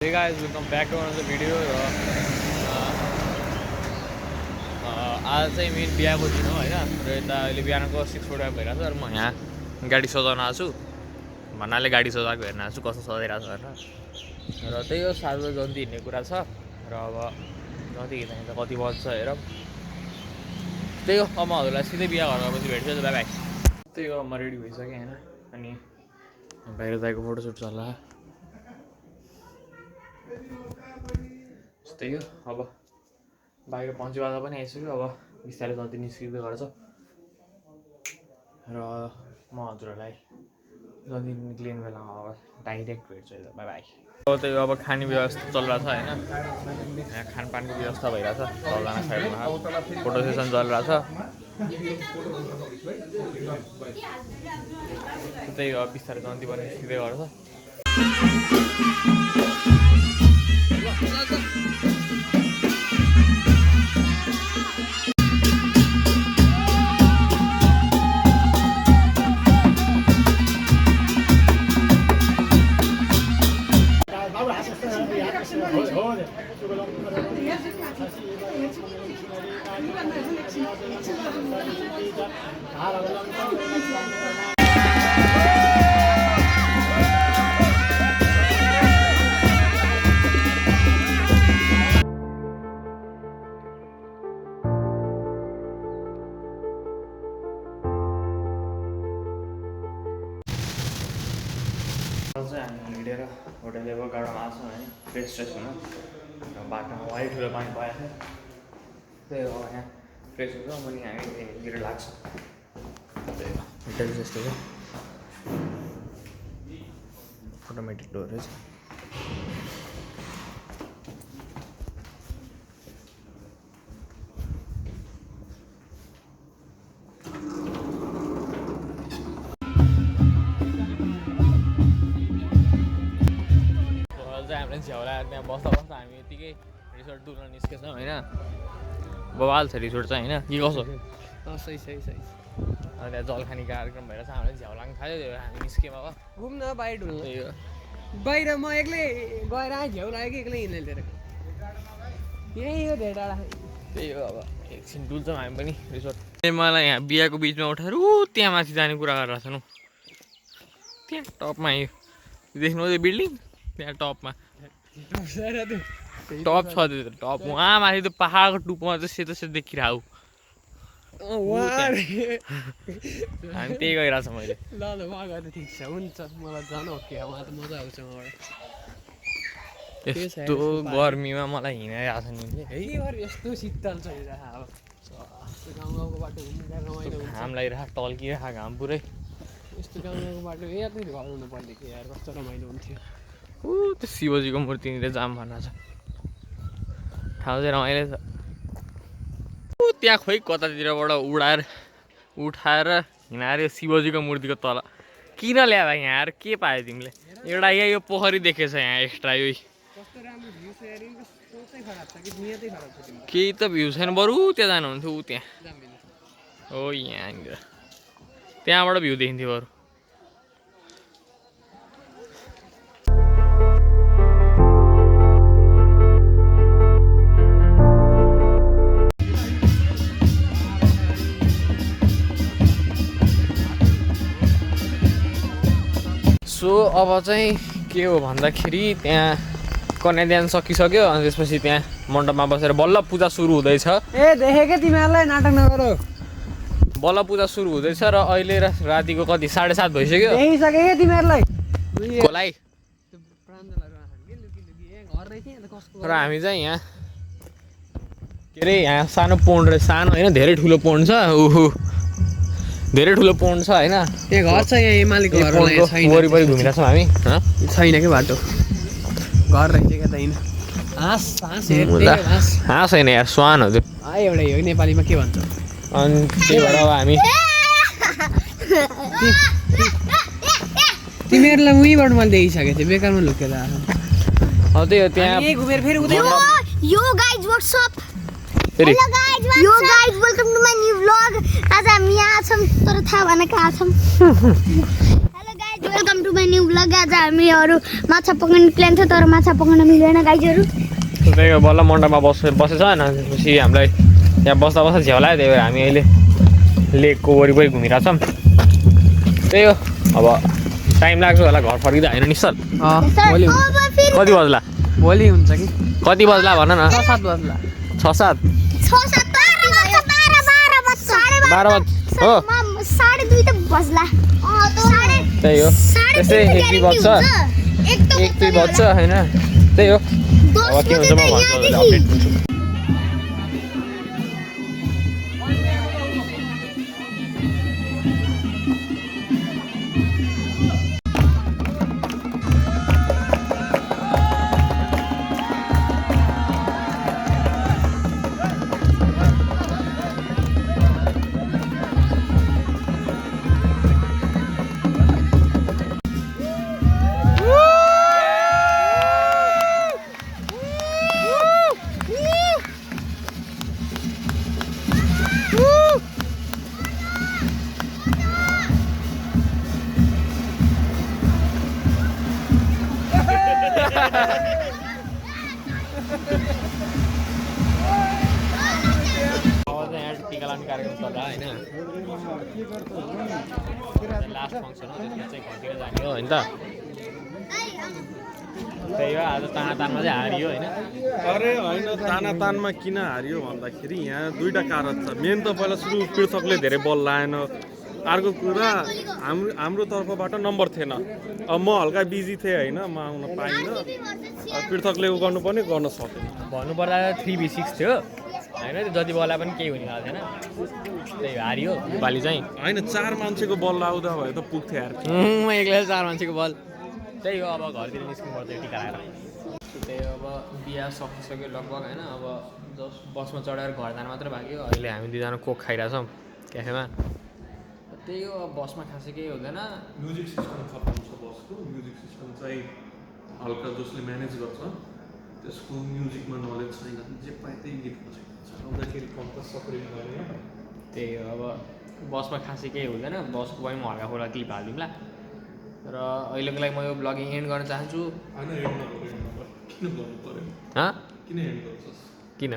Hey guys, welcome back to another video. आज चाहिँ मेरो बिहाको दिन हो हैन र यता अहिले बिहानको 6:45 भइरहेको छ र म यहाँ गाडी सजाउन आएको छु भन्नाले गाडी सजाएको हेर्न आएको छु कस्तो सजाइरहेको छ हैन र त्यही हो 7 बजे जन्ती हिँड्ने कुरा छ र अब जन्ती हिँड्दा कति बज्छ हेरौँ त्यही हो अब म हजुरलाई सिधै बिहा घर गएपछि भेट्छु बाइ बाइ त्यही हो म रेडी भइसकेँ हैन अनि बाहिर जाएको फोटोसुट चल्ला त्यही हो अब बाहिर पञ्चबाजा पनि आइसक्यो अब बिस्तारै जति निस्किँदै गर्छ र म हजुरहरूलाई जति निक्लिने बेलामा अब डाइरेक्ट भेट्छु बाइ बाइ त्यही अब खाने व्यवस्था चलिरहेछ होइन यहाँ खानपानको व्यवस्था भइरहेछ तलजना साइडमा फोटो सेसन चलिरहेछ त्यही हो बिस्तारै जन्ती पनि निस्किँदै गर्छ हामी हिँडेर होटल लेभल गाडीमा आएको छौँ होइन फ्रेस फ्रेस हुन बाटोमा वाइट ठुलो पानी पाएको थियो त्यही हो यहाँ फ्रेस हुन्छ अनि हामी त्यहीँतिर लाग्छ त्यही हो होटल जस्तो छ अटोमेटिक डोर रहेछ हामीले झ्याउला त्यहाँ बस्दा बस्दा हामी यतिकै रिसोर्ट डुल्न निस्केछौँ होइन बवाल छ रिसोर्ट चाहिँ होइन के कसो सही अनि त्यहाँ जलखानी कार्यक्रम भइरहेछ हामीले झ्याउलाङ खायो हामी निस्क्यौँ अब घुम्न बाहिर डुल्नु त्यही हो बाहिर म एक्लै गएर झ्याउ लाग्यो कि एक्लै हिँड्दै यही हो धेरै टाढा त्यही हो अब एकछिन डुल्छौँ हामी पनि रिसोर्ट मलाई यहाँ बिहाको बिचमा उठाएर त्यहाँ माथि जाने कुरा गरिरहेको छन् त्यहाँ टपमा यो देख्नु त्यो बिल्डिङ त्यहाँ टपमा टप छ त्यो टप उहाँ माथि त्यो पहाडको टुप्पोमा चाहिँ सेतो सेतो देखिरहेको हामी त्यही गइरहेको छ मैले ल उहाँ गएर ठिक छ हुन्छ मलाई जानु हो कि उहाँ त मजा आउँछ उहाँबाट यस्तो गर्मीमा मलाई हिँडाइरहेको छ नि है यस्तो शीतल छ अब गाउँ गाउँको बाटो घुम्नु रमाइलो घाम लागिरहेको टल्किरहेको घाम पुरै यस्तो गाउँ गाउँको बाटो यतै घर हुनु पर्ने कि यार कस्तो रमाइलो हुन्थ्यो त्यो शिवजीको मूर्तिनिर जाम भन्न छ ठाउँ चाहिँ रमाइलो छ त्यहाँ खोइ कतातिरबाट उठाएर हिँडाएर शिवजीको मूर्तिको तल किन ल्याएर यहाँ आएर के पायो तिमीले एउटा यहाँ यो पोखरी देखेछ यहाँ एक्स्ट्रा यो केही त भ्यू छैन बरु त्यहाँ जानुहुन्थ्यो ऊ त्यहाँ हो यहाँनिर त्यहाँबाट भ्यू देखिन्थ्यो बरु सो अब चाहिँ के हो भन्दाखेरि त्यहाँ कन्यादान सकिसक्यो अनि त्यसपछि त्यहाँ मण्डपमा बसेर बल्ल पूजा सुरु हुँदैछ ए देखेकै तिमीहरूलाई नाटक नगर बल्ल पूजा सुरु हुँदैछ र अहिले रातिको कति 7:30 भइसक्यो देखिसके क्या तिमीहरूलाई खोलाइ र हामी चाहिँ यहाँ के अरे यहाँ सानो पोन्ड रहेछ सानो होइन धेरै ठुलो पोन्ड छ धेरै ठुलो पोन्ड छ होइन यहाँ घर छ यहाँ एमालेको घर वरिपरि घुमिरहेको छौँ हामी छैन कि बाटो घर रहेछ क्या त हाँस होइन यार स्वान हो त्यो एउटा यो नेपालीमा के भन्छ अनि त्यही भएर अब हामी तिमीहरूलाई उहीँबाट मैले देखिसकेको थिएँ बेकारमा लुकेर अब त्यही हो त्यहाँ घुमेर फेरि Hello guys, welcome to my new vlog. आज हामी यहाँ छौँ तर थाहा भएन कहाँ छौँ. Hello guys, welcome to my new vlog. आज हामीहरू माछा पक्रिने प्लान थियो तर माछा पक्रिन मिलेन गाइजहरू। त्यही हो बल्ल मन्डपमा बसेछ होइन पछि हामीलाई यहाँ बस्दा बस्दा झ्याउ लाग्यो त्यही भएर हामी अहिले लेकको वरिपरि घुमिरहेको छौँ। त्यही हो अब टाइम लाग्छ होला घर फर्किँदा होइन निश्चल भोलि कति बज्ला भोलि हुन्छ कि कति बज्ला भन न 6-7 बज्ला 6-7 12 बज हो 2:30 त बज्ला। त्यही हो त्यस्तै 1-2 बज्छ 1-2 बज्छ होइन त्यही हो अब के हुन्छ म भन्छु अपडेट दिन्छु। टिका लगाउने कार्यक्रम चल्दा होइन लास्ट फङ्सन हो त्यसमा चाहिँ घरतिर जाने हो होइन त त्यही हो आज तानातानमा चाहिँ हारियो होइन। अरे होइन तानातानमा किन हारियो भन्दाखेरि यहाँ दुईवटा कारण छ। मेन त पहिला सुरु पृथकले धेरै बल लाएन, अर्को कुरा हाम्रो तर्फबाट नम्बर थिएन। अब म हल्का बिजी थिएँ होइन, म आउन पाइनँ। पृथकले उ गर्नुपर्ने गर्न सकेन। भन्नुपर्दा 3v6 थियो होइन त्यो जति बल्ला पनि केही हुने भएको थिएन त्यही हारियो योपालि चाहिँ होइन 4 मान्छेको बल लाउँदा भए त पुग्थ्यो यार। म एक्लै 4 मान्छेको बल त्यही हो अब घरतिर निस्किनु पर्छ टिका लगाएर। त्यही हो अब बिहा सकिसक्यो लगभग होइन अब जस्ट बसमा चढेर घर जानु मात्र बाँकी हो। अहिले हामी दुईजना कोक खाइरहेछौँ क्याफेमा। त्यही हो अब बसमा खासै केही हुँदैन। म्युजिक सिस्टम खत्तम छ बसको। म्युजिक सिस्टम चाहिँ हल्का जसले म्यानेज गर्छ त्यसको म्युजिकमा नलेज छैन, जे पाए त्यही गीत बजाइन्छ। आउँदाखेरि कम्प सपरेट गरेर त्यही हो अब बसमा खासै केही हुँदैन। बसको पनि म हल्का फुल्का क्लिप हालिदिउँला र अहिलेको लागि म यो ब्लगिङ एन्ड गर्न चाहन्छु। होइन एन्ड नगर किन गर्नु पऱ्यो? किन एन्ड गर्छस्? किन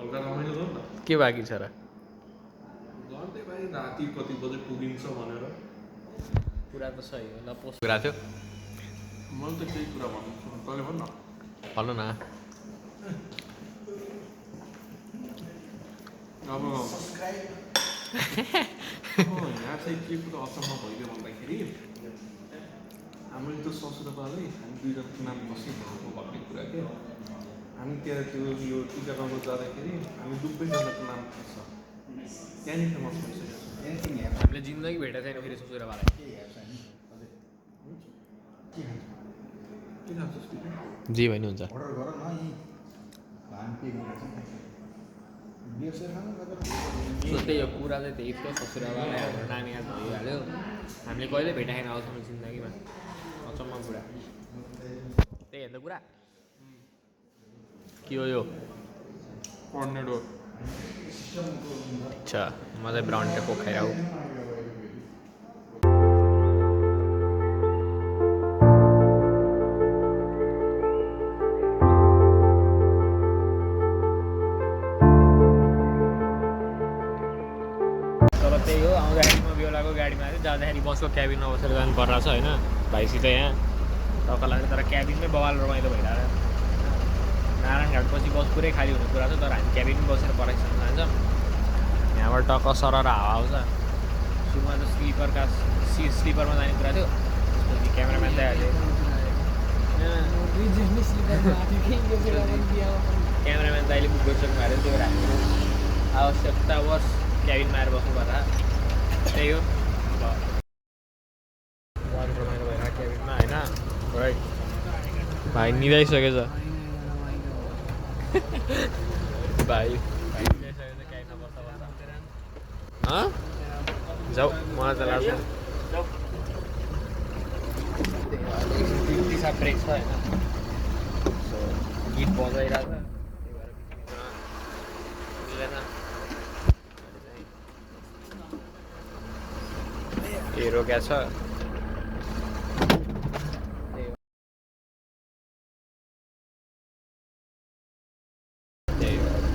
हल्का रमाइलो गर न। के बाँकी छ र? गर्दै भाइ राति कति बजे पुगिन्छ भनेर। कुरा त सही हो ल पोस्ट कुरा थियो मैले त केही कुरा भन्नु छु, तैँले भन् न। भन्नु न। अब यहाँ चाहिँ के कुरा अचम्म भइदियो भन्दाखेरि हाम्रो त्यो ससुराबाले हामी दुईजनाको नाम कसै भएको भन्ने कुरा के हामी त्यहाँ त्यो यो टिका लगाउनु जाँदाखेरि हामी दुवैजनाको नाम थाहा छ। त्यहाँनिर फेमस भइसकेको छ। हामीले जिन्दगी भेटेको छैन फेरि ससुराबालाई। के खान्छस् तिमी? जे भयो नि हुन्छ। सो त्यही हो कुरा चाहिँ त्यही थियो। ससुराबालाई हाम्रो नानी याद भइहाल्यो। हामीले कहिले भेटा छैन अहिलेसम्म जिन्दगीमा। अचम्म कुरा त्यही हेर्दा कुरा के हो यो टर्नेडो। अच्छा म चाहिँ ब्राउन टेको खाइरहेको। त्यही हो आउँदाखेरि म बेहुलाको गाडीमा चाहिँ जाँदाखेरि बसको क्याबिनमा बसेर जानु पर्रहेको छ होइन भाइसित यहाँ टक्क लाग्यो। तर क्याबिनमै बवाल रमाइलो भइरहेको नारायणघाट पछि बस पुरै खाली हुने कुरा छ तर हामी क्याबिनमै बसेर पढाइसक्नु जान्छौँ। यहाँबाट टक्क सरर हावा आउँछ। सुरुमा त स्लिपरमा जाने कुरा थियो त्यसपछि क्यामेराम्यान चाहिँ क्यामेराम्यान त अहिले बुक गरिसक्नु भएको थियो। त्यो भएर हामीले आवश्यकतावश क्याबिनमा आएर बस्नु पर्दा त्यही हो। अब रमाइलो भएर क्याबिनमा होइन भाइ निदाइसकेछ भाइ निदाइसकेछ क्याबिनमा बस्दा बस्दा। जाऊ मलाई त लाग्छ पिसाब ब्रेक छ होइन गीत बजाइरहेको छ त्यही भएर ए रोक्या छ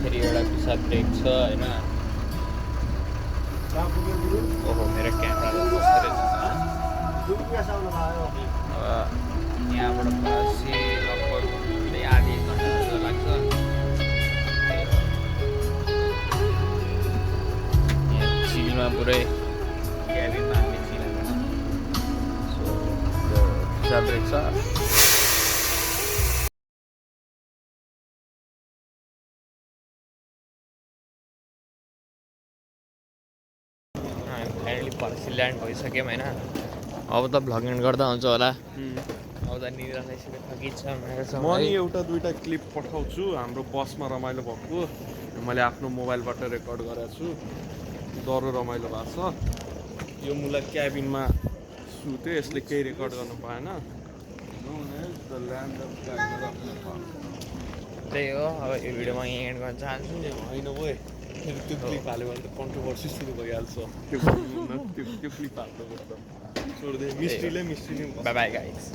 फेरि एउटा पिसाब ब्रेक छ होइन ओहो मेरो क्यामेरा त कस्तो रहेछ यहाँबाट बसी लगभग आधी घन्टा जस्तो लाग्छ यहाँ चिलमा पुरै क्याबिनमा हामीले चिल सो पिसाब ब्रेक छ फाइनली पर्सि ल्यान्ड भइसक्यौँ होइन अब त भ्लगिङ गर्दा हुन्छ होला अब त निद्रा लागिसक्यो थकित छ म नि एउटा दुईटा क्लिप पठाउँछु हाम्रो बसमा रमाइलो भएको मैले आफ्नो मोबाइलबाट रेकर्ड गरेको छु डह्रो रमाइलो भएको छ यो मुला क्याबिनमा सुत्यो यसले केही रेकर्ड गर्नु पाएन त्यही हो अब यो भिडियोमा यहीँ एन्ड गर्न चाहन्छु होइन गए फेरि त्यो क्लिप हाल्यो भने त कन्ट्रोभर्सी सुरु भइहाल्छ त्यो क्लिप हाल्नुपर्छ छोडिदिए मिस्ट्रीले बाई बाई गाइस